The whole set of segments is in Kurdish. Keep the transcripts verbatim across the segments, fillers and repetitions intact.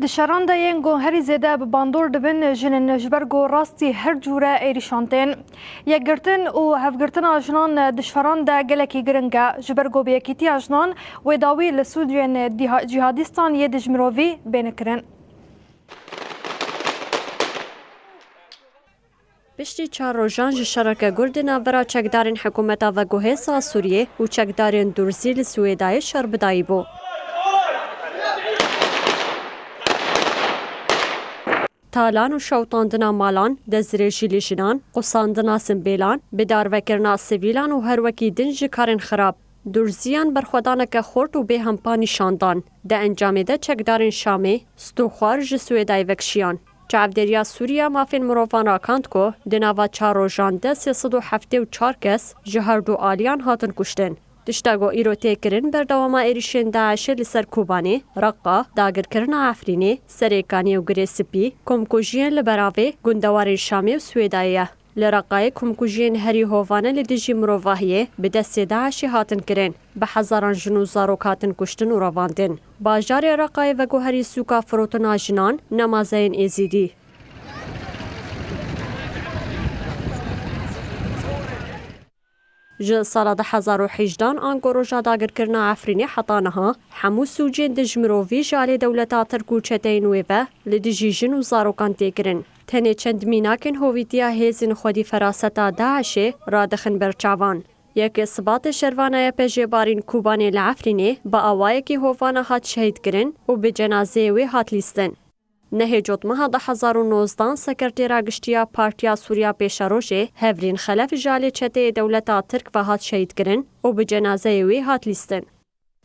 Di şeran de yên ku herî zêde bi bandor dibin jin in, ji ber ku rastî her cûre êrîşan tên. Yekgirtin û hevgirtina jinan di şeran de gelekî giring e, ji ber ku bi yekîtiya jinan wê dawî li sûcên diha-, cîhadîstan yê dijmirovî bêne kirin. Piştî çar rojan ji şereke gur di navbera çekdarên hikûmeta veguhêz a Sûriyê û çekdarên Durzî li Swêdayê şer bi dayî bû. Talan û şewitandina malan, destdirêjî li jinan, qusandina simbêlan, bidarvekirina sivîlan û her wekî din ji karên xirab. Durziyan berxwedaneke xurt û bêhempa nîşan dan. Di encamê de çekdarên Şamê stûxwar ji Swêdayê vekişiyan. Çavdêriya Sûriya Mafên Mirovan rakand ku di nava çar rojan de sê sed û heftê û çar kes ji her du aliyan hatin kuştin. Tişta ku îro tê kirin berdewama êrîşên DAIŞê li ser Kobanê, Reqa, dagirkirina Efrînê, Serêkaniyê û Girê Spî, komkujiyên li beravê gundewarên Şamê û Swêdayê ye. Li Reqayê komkujiyên herî hovane li dijî mirovahiyê bi destê DAIŞê hatin kirin. Bi hezaran jin û zarok hatin kuştin û revandin. Bajarê Reqayê veguherî sûka firotina jinan, nemazeyên Êzîdî. Ji sala du hezar û hejdehan ango roja dagirkirina Efrînê heta niha, hemû sûcên dijmirovî ji alî dewleta Tirk û çeteyên wê ve li dijî jin û zarokan tê kirin. Tenê çend mînakên hovîtiya hêzên xwedî feraseta DAIŞê radixin ber çavan. Yekê Sibatê şervana YPJ'ê Barîn Kobanê li Efrînê bi awayekî hovane hat şehîd kirin û bi cenazeyê wê hat lîstin. Nehê Cotmeha du hezar û nozdehan Sekretera Giştî ya Partiya Sûriya Pêşerojê Hevrîn Xelef ji alî çeteyê dewleta Tirk ve hat şehîd kirin û bi cenazeyê wê hat lîstin.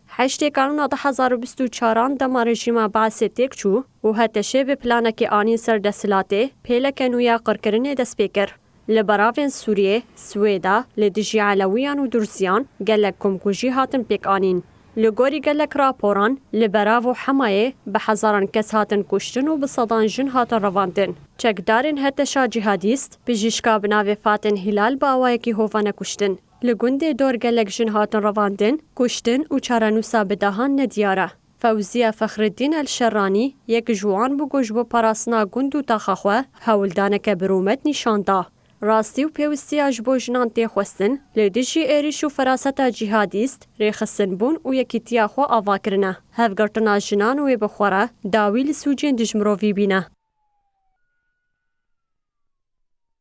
Heştê Kanûna du hezar û bîst û çaran dema rejîma Beesê têk çû û HTŞ'ê bi planekê anîn ser desthilatê, pêleke nû ya qirkirinê dest pê kir. Li beravên Sûriyê, Swêda, li dijî Elewiyan û Durziyan gelek komkujî hatin pêk anîn. Li gorî gelek raporan, li berav û hemayê bi hezaran kes hatin kuştin û bi sedan jin hatin revandin. Çekdarên HTŞ'a cîhadîst, pijîşka bi navê Fatin Hilal bi awayekî hovane kuştin. Li gundê Dor gelek jin hatin revandin, kuştin û çarenûsa bi dehan nediyar e. Fewziye Fexriddîn El Şerranî yek ji wan bû ku ji bo parastina gund û taxa xwe hewldaneke bi rûmet nîşan da. Rastî û pêwistiya ji bo jinan tê xwestin, li dijî êrîş û feraseta cîhadîst, rêxistinbûn û yekîtiya xwe ava kirine. Hevgirtina jinan wê bi xwe re dawî li sûcên dijmirovî bîne.